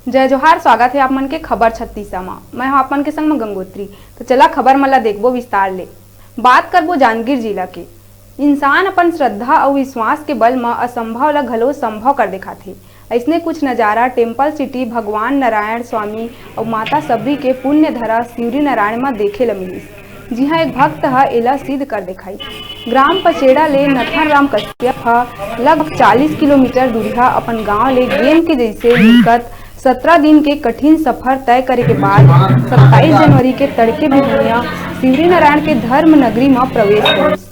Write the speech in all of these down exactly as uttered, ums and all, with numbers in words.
जय जोहार, स्वागत हे आप मन के खबर छत्तीसा म। मैं हूं आप मन के संग म गंगोत्री। तो चला खबर मन ला देखबो विस्तार ले। बात करबो जांजगीर जिला के। इंसान अपन श्रद्धा अउ विश्वास के बल म असंभव ला घलो संभव कर दिखाथे। अइसने कुछ नजारा टेम्पल सिटी भगवान नारायण स्वामी अउ माता सबरी के पुण्य धरा शिवरी नारायण म देखे ल मिलिस। जिहां एक भक्त ह एला सिद्ध कर देखाइस। ग्राम पचेड़ा ले नथन राम कश्यप ह लगभग चालीस किलोमीटर दूरिहा अपन गांव ले गेंद के जइसे लुढ़कत सतरा दिन के कठिन सफर तय करे के बाद सत्ताईस जनवरी के तड़के बिहनिया शिवरी नारायण के धर्म नगरी म प्रवेश करिस।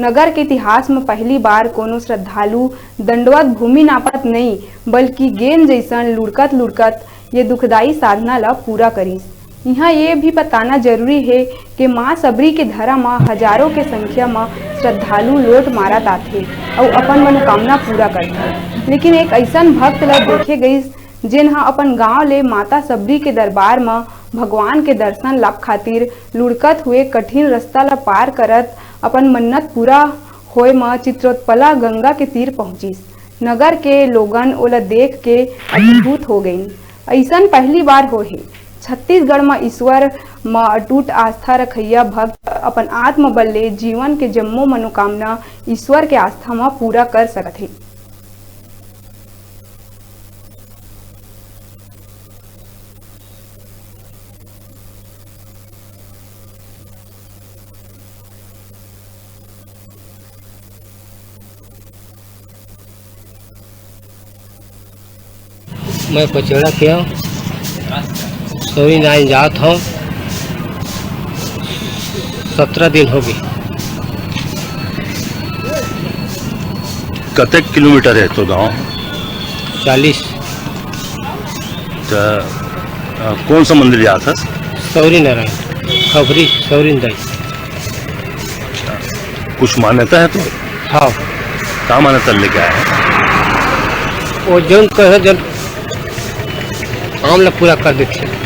नगर के इतिहास म पहली बार कोनो श्रद्धालु दंडवत भूमि नापत नइ, बल्कि गेंद जइसन लुढ़कत लुढ़कत ये दुखदाई साधना ल पूरा करिस। इहां ये भी बताना जरूरी हे कि मां सबरी के धरा म हजारों के संख्या म श्रद्धालु लोट मारत आथे अउ अपन मनोकामना पूरा करथे। लेकिन एक अइसन भक्त ल देखे गइस, जेन ह अपन गांव ले माता सबरी के दरबार म भगवान के दर्शन लाभ खातिर लुढ़कत हुए कठिन रस्ता ल पार करत अपन मन्नत पूरा होए म चित्रोत्पला गंगा के तीर पहुंचिस। नगर के लोगन ओला देख के अभिभूत हो गइन। अइसन पहली बार होए हे। छत्तीसगढ़ म ईश्वर म अटूट आस्था रखइया भक्त अपन आत्मबल ले जीवन के जम्मो मनोकामना ईश्वर के आस्था म पूरा कर सकत हे। मैं पचेड़ा के हूँ, सौरी नाइन जात हूँ, सतरा दिन हो गए। कतेक किलोमीटर है तो गांव? चालीस। तो, अ, कौन सा मंदिर जात है? सौरी नारायण, खबरी सौरी दाई। कुछ मान्यता है तो? हाँ। का मान्यता लेके आए हैं? वो जौन कहे, जौन काम ला पूरा कर देते।